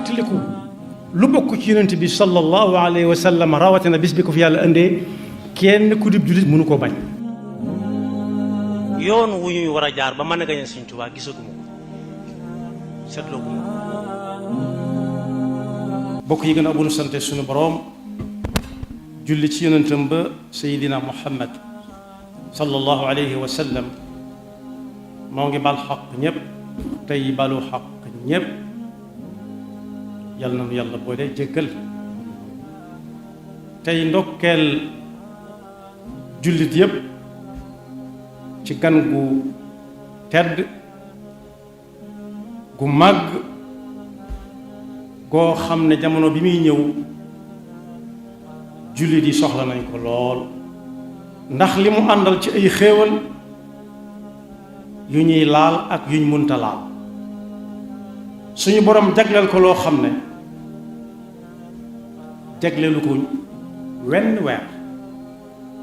tiliku lu bokk ci yonent bi sallallahu alayhi wa sallam rawatina bis bi ko fi yàlla indee kenn ku dib jullit mënu koo bañ. yoon wu ñuy war a jaar ba mën a gañe Sëñ Tuubaa gisaguma ko seetlooguma ko. bokk yi gën a abunu sante suñu boroom julli ci yonentam ba Seydina Muhammad sallallahu alayhi wa sallam moo ngi bal xaq ñëpp tey balu xaq ñëpp yàlla na nu yàlla boole jéggal tey ndokkeel jullit yëpp ci gan gu tedd gu màgg goo xam ne jamono bi muy ñëw jullit yi soxla nañ ko lool ndax li mu àndal ci ay xéewal yu ñuy laal ak yuñ munta laal suñu borom jagleel ko loo xam ne jagleelu ko wenn weer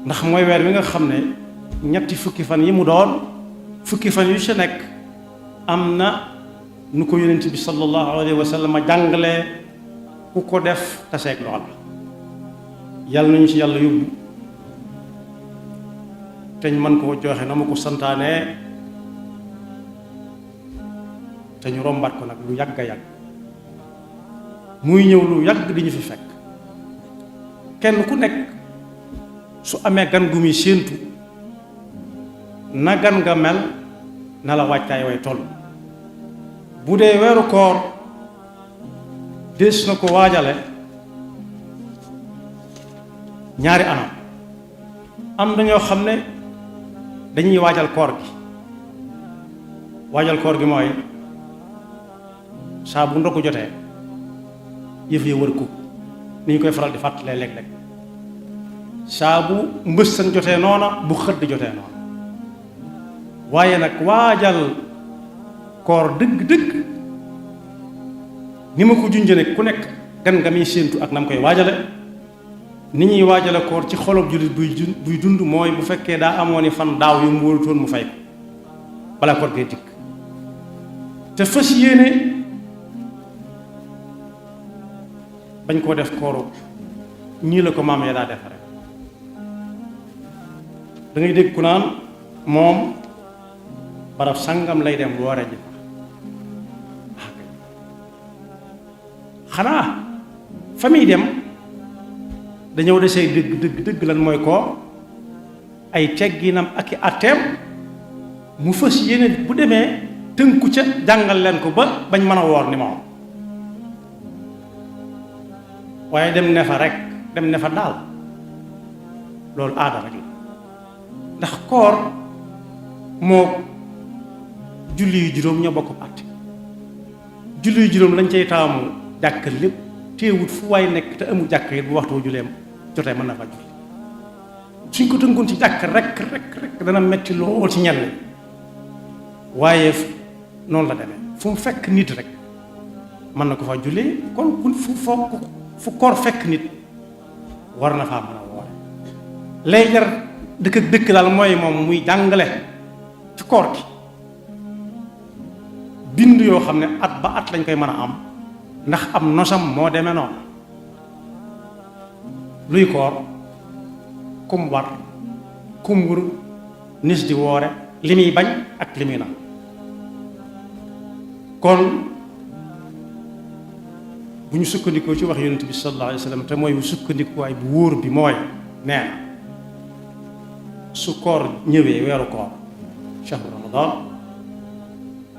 ndax mooy weer wi nga xam ne ñetti fukki fan yi mu doon fukki fan yu ci nekk am na nu ko yonent bi sallallahu alayhi wa sallam jàngalee ku ko def taseeg lool yàlla nañu ci yàlla yóbbu te ñu mën koo joxe na ma ko santaane te ñu rombat ko nag lu yàgg a yàgg muy ñëw lu yàgg di ñu fi fekk kenn ku nekk su amee gan gu muy séentu na gan nga mel na la waajtaay way toll bu dee weeru koor des na ko waajale ñaari anam am na ñoo xam ne dañuy waajal koor gi waajal koor gi mooy saa bu ndogu jotee yëf yi wër ko ni ñu koy faral di fàttalee léeg-léeg saa bu mbëssan jotee noona bu xëdd jotee noona waaye nag waajal koor dëgg-dëgg ni ma ko junjee ne ku nekk gan nga muy séentu ak na mu koy waajale ni ñuy waajale koor ci xolob jullit buy dund mooy bu fekkee daa amoon ni fan daaw yu mu wóorutoon mu fay ko balaa koor gee dikk te fas yéene bañ koo def kooru ñii la ko maam ya daa defe rek da ngay dégg ku naan moom barab sangam lay dem woore ji xanaa fa muy dem dañoo desee dëgg lan mooy ko ay tegginam ak i atteem mu fas yéene bu demee tënku ca jàngal leen ko ba bañ mën a woor ni moom waaye dem ne fa rek dem ne fa daal loolu aada rek la ndax koor moo julli yu juróom ñoo bokk àtte julli yu juróom lañ cay taamu jàkk lépp téewut fu waay nekk te amul jàkk yi bu waxtu julleem jotee mën na fa julli suñ ko tënkoon ci jàkk rek dana metti lool ci ñenn waaye noonu la demee fu mu fekk nit rek mën na ko fa jullee kon fu koor fekk nit war na faa mën a woore lay jar dëkk ak dëkk daal mooy moom muy jàngale ci koor gi bind yoo xam ne at ba at lañ koy mën a am ndax am nosam moo demee noonu luy koor kum war kum wur nis di woore li muy bañ ak li muy naan kon bu ñu sukkandikoo ci wax yonent bi sallallahu alayhi wa sallam te mooy bu sukkandikuwaay bu wóor bi mooy nee na su koor ñëwee weeru koor shahru ramadan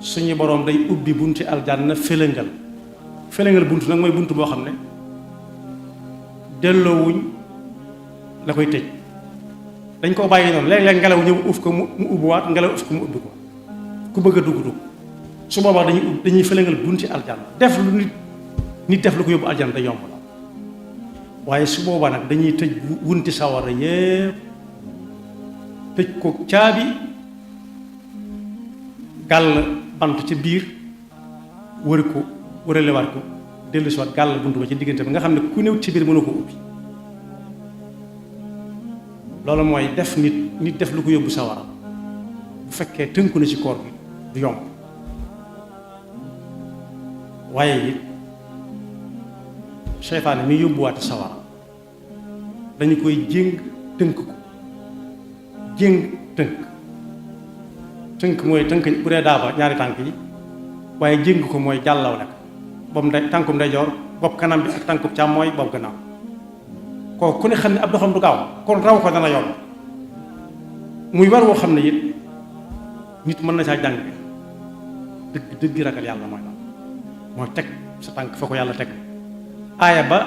suñu boroom day ubbi bunti aljanna féléngal bunt nag mooy bunt boo xam ne delloowuñ la koy tëj dañ koo bàyyi noonu léeg-léeg ngelaw ñëw uf ko mu ubbiwaat ngelaw uf ko mu ubbi ko ku bëgg a dugg su boobaa dañuy féléngal bunti aljanna def lu nit def lu ko yóbbu aljanna da yomb la waaye su boobaa nag dañuy tëj wunti sawara yépp tëj ko caabi gàll bant ca biir wër ko wëralewaat ko dellu si waat gàll bunt ba ci diggante bi nga xam ne ku néew ci biir mënu ko ubbi loolu mooy def nit def lu ko yóbbu sawara bu fekkee tënku na ci koor gi du yomb waaye it seytaane mi yóbbuwaate sawara dañu koy jéng tënk ko jéng tënk mooy tënk bu dee daaba ñaari tànk yi waaye jéng ko mooy jàllawle ko boobu tànkum ndeyjoor bopp kanam bi ak tànkum càmmooy boobu gannaaw kooku ku ne xam ne ab doxam du gaaw kon raw ko dana yomb muy war woo xam ne it nit mën na saa jàng dëgg ragal yàlla mooy teg sa tànk fa ko yàlla teg aaya ba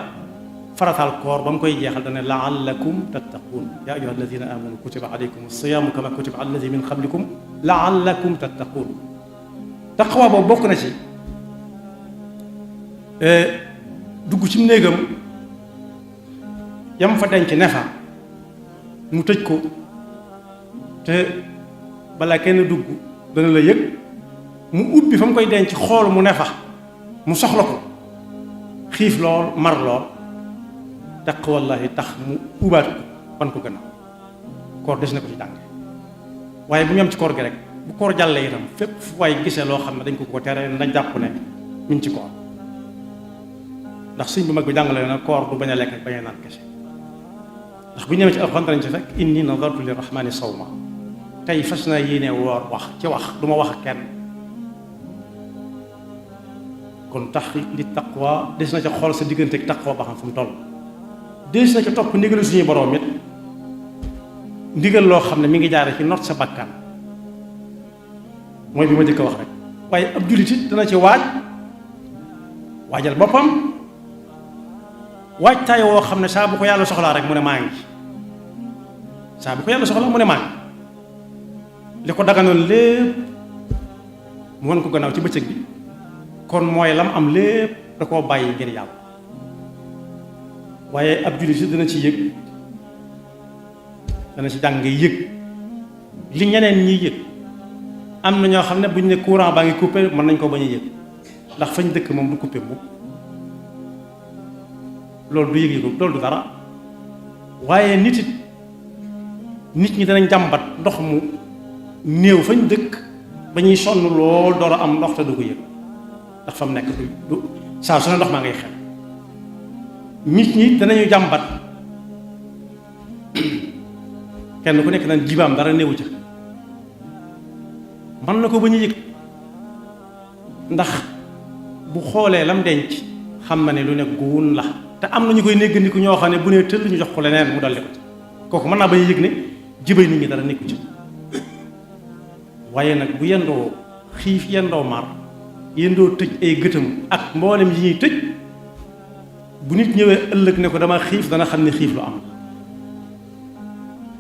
farataal koor ba mu koy jeexal dana laallakum tattaquun yaa ayyuha alladina amanu kutiba alaykum alsiyaamu kama kutiba ala alladi min qablikum laallakum tattaquun taqwa boobu bokk na ci dugg ci néegam yam fa denc ne fa mu tëj ko te balaa kenn dugg dana la yëg mu ubbi fa mu koy denc xool mu ne fa mu soxla ko xiif lool mar lool taqwallahi tax mu ubaat ko wan ko gannaaw koor des na ko ci jàng waaye bu ñu am ci koor gi rek bu koor jàllee itam fépp fu waay gisee loo xam ne dañ ko tere na jàpp ne mi ngi ci koor ndax sëñ bu mag bi jàngale na koor du bañ a lekk bañ a naan kese ndax bu ñu ñëwee ci alxuraan dañ ci fekk inni nadartu lirrahmani sawma tey fas naa yéene woor wax ci wax du ma wax ak kenn kon tax li taqwa des na ca xool sa diggante ak taqwa ba xam fu mu toll des na ca topp ndigalu suñuy boroom it ndigal loo xam ne mi ngi jaare ci not sa bakkan mooy bi ma jëkk a wax rek waaye ab jullit it dana ci waajal boppam waajtaay woo xam ne saa bu ko yàlla soxlaa rek mu ne maa ngi saa bu ko yàlla soxlaa mu ne maa ngi li ko daganoon lépp mu won ko gannaaw ci bëccëg bi kon mooy lam am lépp da koo bàyyi ngir yàlla waaye ab jullit si dana ci yëg dana ci jàng yëg li ñeneen ñiy yëg am na ñoo xam ne buñ ne courant baa ngi coupé mën nañ ko bañ a yëg ndax fañ dëkk moom du coupé mukk loolu du yëg-yëgu loolu du dara waaye nit ñi danañ jàmbat ndox mu néew fañ dëkk ba ñuy sonn lool door a am ndox te du ko yëg ndax fa mu nekk du saa su ne ndox maa ngay xel nit ñi danañu jàmbat kenn ku nekk naan jibaam dara néewu ca mën na ko ba ñu yëg ndax bu xoolee lam denc xam na ne lu ne guun la te am na ñu koy néggandiku ñoo xam ne bu nee tëll ñu jox ko leneen mu dolli ko ci kooku mën naa ba ñu yëg ne jibay nit ñi dara nekku ci waaye nag bu yendoo xiif yendoo mar yendoo tëj ay gëtam ak mboolem yi ñuy tëj bu nit ñëwee ëllëg ne ko dama xiif dana xam ne xiif lu am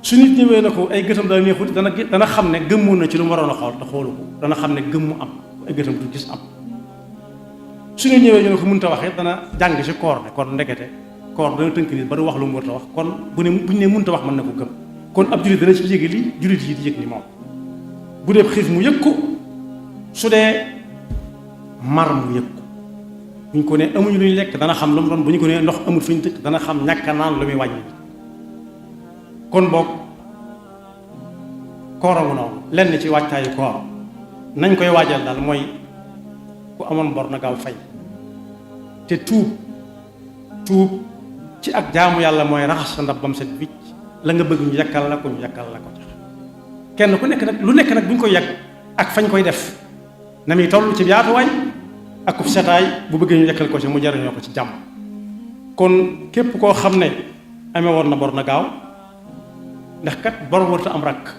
su nit ñëwee ne ko ay gëtam daa neexut dana xam ne gëmmoon na ci lu mu waroon a xool te xoolu ko dana xam ne gëmmu am ay gëtam du gis am su ñu ñëwee ñu ne ko mënta waxee dana jàng ci koor ne kon ndekete koor dana tënk nit ba du wax lu mu war a wax kon bu ñu ne mënta wax mën na ko gëm kon ab jullit dana ci yéege li jullit yi di yëg ni moom bu dee xiif mu yëg ko su dee mar mu yëg ko bu ñu ko ne amuñu lu ñu lekk dana xam lu mu doon bu ñu ko ne ndox amul fi ñu dëkk dana xam ñàkk a naan lu muy wàññi kon boog kooramu noonu lenn ci waajtaayu koor nañ koy waajal daal mooy ku amoon bor na gaaw fay te tuub ci ak jaamu yàlla mooy raxas sa ndab bam set wicc la nga bëgg ñu yàkkal la ko ñu yàkkal la ko jox kenn ku nekk nag lu nekk nag bu ñu koy yàgg ak fañ koy def na muy toll ci yaatuwaay ak ku setaay bu bëggee ñu yàkkal ko ci mu jariñoo ko ci jàmm kon képp koo xam ne amee woon na bor na gaaw ndax kat bor warta am rakk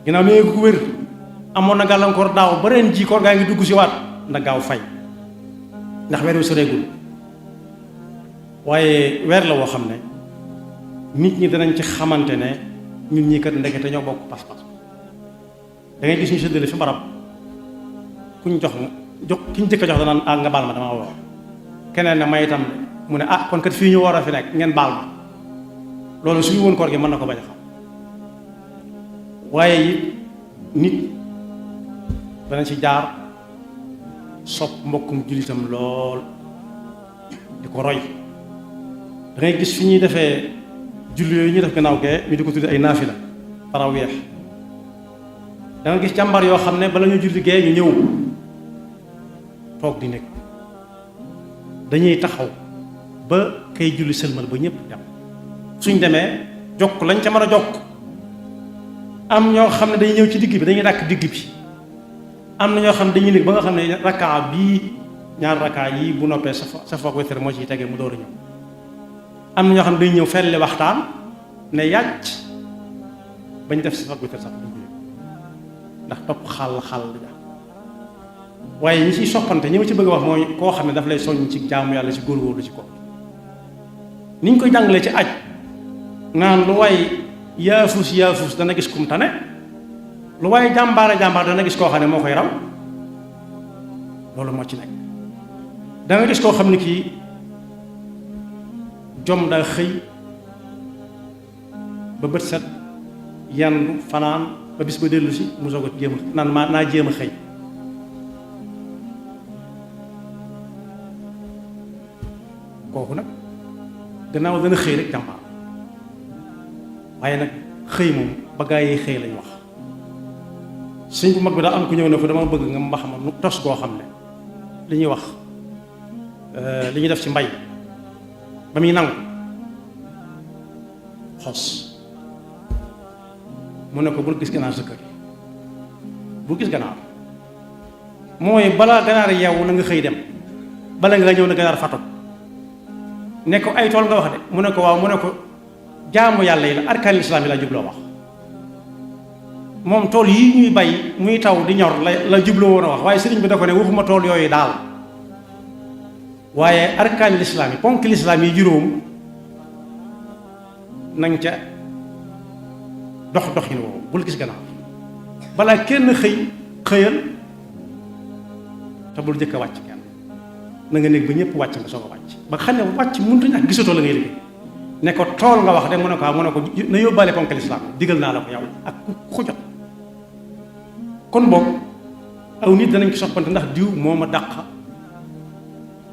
ginnaaw nee ko wér amoon na gàllankoor daaw ba ren ji koor gaa ngi dugg si waat na gaaw fay ndax weer wi soreegul waaye weer la woo xam ne nit ñi danañ ci xamante ne ñun ñii kat ndekete ñoo bokk pas-pas da ngay gis ñu séddale fi barab kuñ jox ki ñu jëkk a jox danaan ah nga baal ma dama woor keneen ne may itam mu ne ah kon kat fii ñu war a fi nekk ngeen baal ma loolu suñu woon koor gi mën na ko bañ a xam waaye it nit dana ci jaar sopp mbokkum jullitam lool di ko roy da ngay gis fi ñuy defee julli yooyu ñuy def gannaaw gee ñu di ko tuddi ay naafila taraweex da nga gis jàmbar yoo xam ne bala ñu julli gee ñu ñëw toog di nekk dañuy taxaw ba kay julli sëlmal ba ñëpp dem suñ demee jokk lañ ca mën a jokk am ñoo xam ne dañuy ñëw ci digg bi dañuy dàkk digg bi am na ñoo xam ne dañuy nekk ba nga xam ne rakkaa bii ñaar rakkaa yi bu noppee sa foog wétar moo ciy tegee mu door a ñëw am na ñoo xam ne dañuy ñëw felli waxtaan ne yàcc bañ def sa foog wétar sax duñ ndax topp xàll ja waaye ñi ciy soppante ñi ma ci bëgg a wax mooy koo xam ne daf lay soññ ci jaamu yàlla ci góorgóorlu ci ko ni ñu koy jàngalee ci aj naan lu waay yaafus dana gis kum tane lu waaye jàmbaar dana gis koo xam ne moo koy raw loolu moo ci nekk da nga gis koo xam ne kii jom daa xëy ba bët set yandu fanaan ba bis ba dellu si mu soog a jéem a naan naa jéem a xëy kooku nag gannaaw dana xëy rek jàmbaar waaye nag xëy moom ba gaa yi xëy lañ wax sëñ bu mag bi daa am ku ñëw ne ko dama bëgg nga mbax ma nu tos goo xam ne li ñuy wax li ñuy def ci mbay ba muy nangu xos mu ne ko bul gis ganaar sa kër bul gis ganaar mooy balaa ganaar yow na nga xëy dem bala nga ñëw na ganaar fatu ne ko ay tool nga wax de mu ne ko waaw mu ne ko jaamu yàlla yi la arkaanil islaam yi la jubloo wax moom tool yi ñuy bay muy taw di ñor la jubloo woon a wax waaye sëriñ bi da ko ne waxuma tool yooyu daal waaye arkaanil islaam yi ponk lislaam yi juróom nañ ca doxin woowu bul gis gannaaw balaa kenn xëyal te bul jëkk a wàcc kenn na nga nekk ba ñëpp wàcc nga soog a wàcc ba xam ne wàcc mënut a ñàkk gisatoo la ngay liggéey ne ko tool nga wax de mu ne ko na yóbbaale ponk lislaam digal naa la ko yow ak ku jot kon boog aw nit danañ ko soppante ndax diw moo ma dàq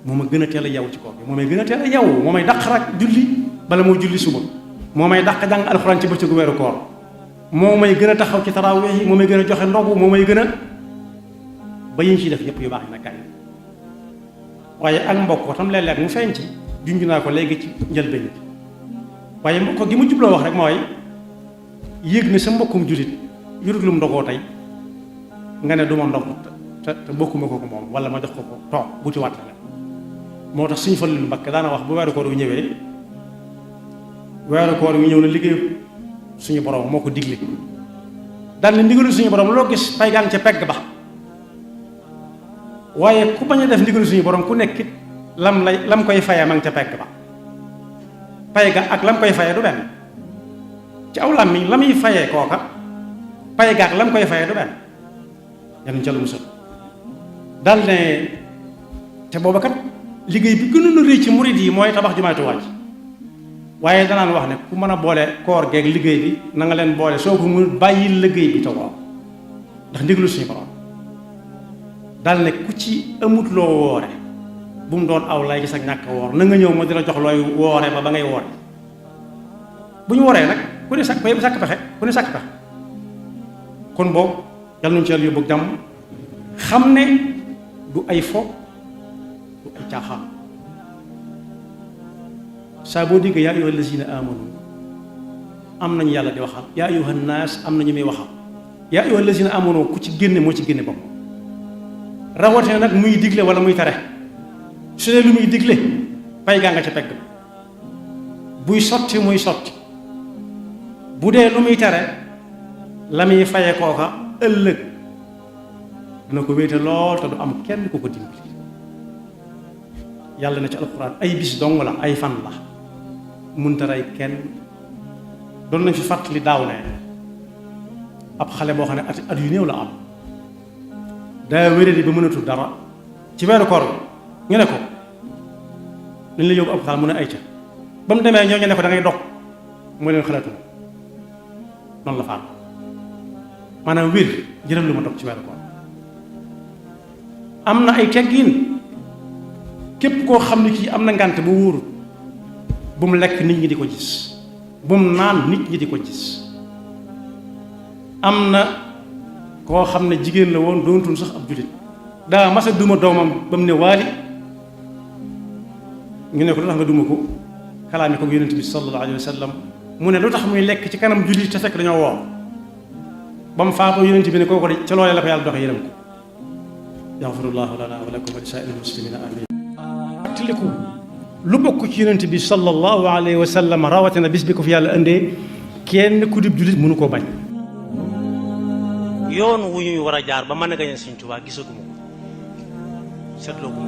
moo ma gën a teel a yeewu ci koor bi moo may gën a teel a yeewu moo may dàq rak julli bala moo julli suba moo may dàq jàng alxuraan ci bëccëgu weeru koor moo may gën a taxaw ci tarawih yi moo may gën a joxe ndogu moo may gën a ba yiñ ciy def yëpp yu baax yi nag gaañ waaye ak mbokk tam léeg-léeg mu feeñ ci junj naa ko léegi ci njëlbéen bi waaye mbokk gi mu jubloo wax rek mooy yéeg ne sa mbokkum jullit yurut lu mu ndogoo tey nga ne du ma ndog te bokkuma ko moom wala ma jox ko toog bu ci wàtt la moo tax suñu Fallu Mbakke daana wax bu weeru koor wi ñëwee weeru koor wi ñëw na liggéey suñu borom moo ko digle daal ne ndigalu suñu borom loo gis pay gaan ca pegg ba waaye ku bañ a def ndigalu suñu borom ku nekkit lam koy fayee ma ngi ca pegg ba pay ga ak lam koy fayee du benn ci aw làmmiñ la muy fayee kooka pay ga ak lam koy fayee du benn yan ca lu musal daal ne te booba kat liggéey bi gënoon a rëy ci murid yi mooy tabax jumaay Tuubaa ji waaye danaan wax ne ku mën a boole koor geeg liggéey bi na nga leen boole soo ko mu bàyyi liggéey bi te woor ndax ndigalu suñu borom daal ne ku ci amut loo woore bu mu doon aw lay gis ak ñàkk woor na nga ñëw ma di la jox looy woore ba ngay woore bu ñu woree nag ku ne sàkk pexe ku ne sàkk pexe kon boobu yàlla nañu ci yàlla yóbbu ak jàmm xam ne du ay fo du ay caaxaan saa boo déggee yaa ayyuha allazina amanu am nañu yàlla di waxal yaa ayyuha naas am nañu muy waxal yaa ayyuha allazina amanu ku ci génne moo ci génne bopp rawatina nag muy digle wala muy tere su dee lu muy digle pay gaa nga ca pegg buy sotti muy sotti bu dee lu muy tere la muy faye kooka ëllëg dina ko wéete lool te du am kenn ku ko dimbali yàlla na ci alxuraan ay bis dong la ay fan la munta rey kenn doon nañ fi fàttali daaw ne ab xale boo xam ne at yu néew la am daa wéradi ba mënatul dara ci weeru koor ñu ne ko dañ la yóbbu hôpital mu ne ay ca ba mu demee ñoo ñu ne ko da ngay dog mooy leen xalaatu noonu la faam maanaam wér jëral lu ma dog ci weeru koor am na ay teggiin képp koo xam ne kii am na ngànt bu wóorut bu mu lekk nit ñi di ko gis bu mu naan nit ñi di ko gis am na koo xam ne jigéen la woon doontul sax ab jullit daa masa duma doomam ba mu ne waali ñu ne ko lu tax nga duma ko kalaame ko yonent bi sallallahu alayhi wa sallam mu ne lu tax muy lekk ci kanam jullit te fekk dañoo woor ba mu faatoo yonent bi ne kooku de ca loolee la ko yàlla doxe yërëm ko yaxfirullahu lana wa lakum wa li saa'iril muslimina amin tiliku lu bokk ci yonent bi sallallahu alayhi wa sallam rawatina bis bi ko fi yàlla indee kenn ku dib jullit mënu koo bañ yoon wu ñuy war a jaar ba mën a gañe Sëñ Tuubaa gisaguma ko seetloo ko